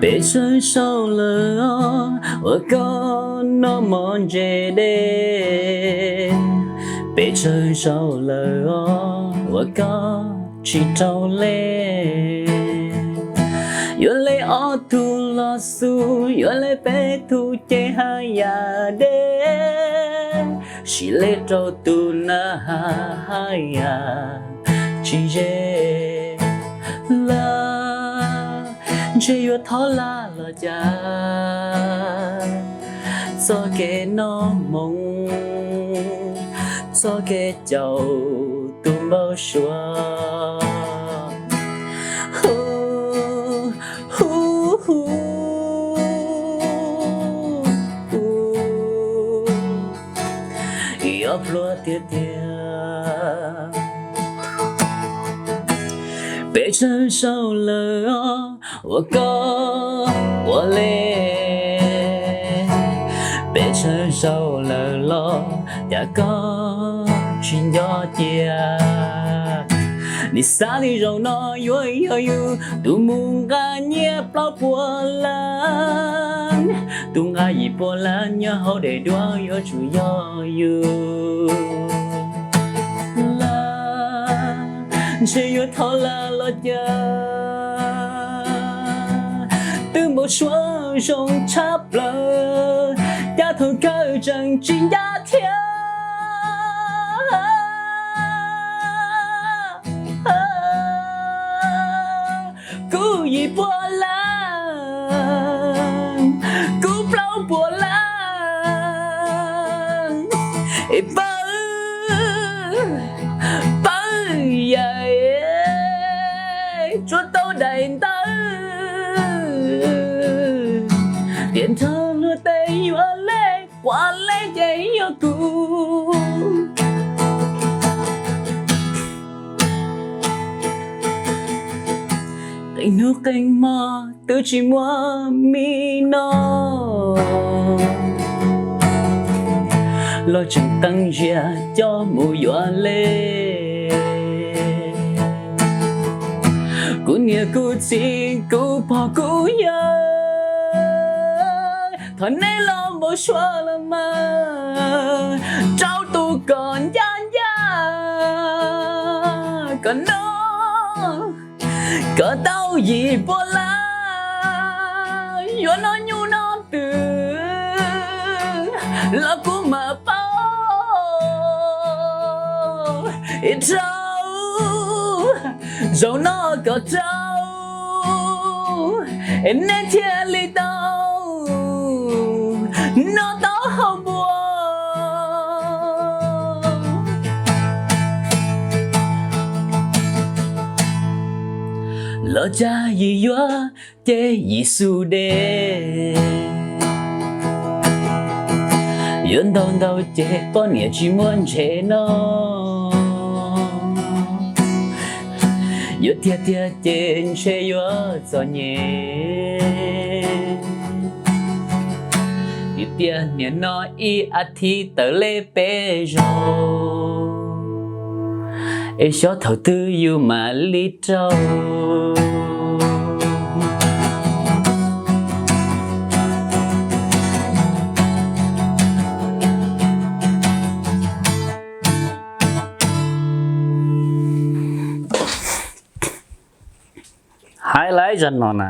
Peb tsawg zaug lawm os uas koj noj mov ntse dej, peb tsawg zaug lawm os uas koj tsis rau le. Yuav le ob tug los xus, yuav le peb tug ces haj yam deb, sim le rau tus na haj yam tsis ze lawm. Ntshe yuav thov laj los cas, txoj kev noj hmoov, txoj kev caum tus npau suav. Hu, hu, hu, hu. Yuav pluag tiag tiag. Peb tsawg zaug lawm os uas koj ua le, peb tsawg zaug lawm los cas koj tsis nco cia. Nim xav li zaum no yuav yog yus tus mus nqa nyiaj plaub puas lab, tus nqa yim puas lab nyob hauv daim duab yuav tsum yog yus lawm. Ntshe yuav thov laj los cas, twb npau suav zoo tshaj plaws, cas thaum kawg tseem tsis ncaj thiab. Kuv yim puas lab, kuv plaub puas lab, pawg, pawg yam, tsuav tau daim ntawv, tiam nrog luag tej yuav le, quav le ces yog kuv. Qee hnub qee hmo twb tsis muaj mi no, los tseem teeb ntsia coj mus yuav le. Kuv niam kuv txiv kuv pog kuv yawg, thov neb los npau suav los mas, rau tus kom ncaj ncaj, kom noj, kom tau yim puas lab, yuav noj nyuj noj twm los kuv mam paub. Rau zaum no kom rau, neb thiaj li tau noj tau haus npua. Los cas yim yuav ces yim xu dej, yuav ntau ntau ces poj niam tsis muaj ntses noj, yuav tiag tiag ces ntshe yuav txom nyem. Tiag tiag nim no ib as thiv tawm le peb zaug, es xyov thaum twg yus mam li rau. Hais laiv zag no na.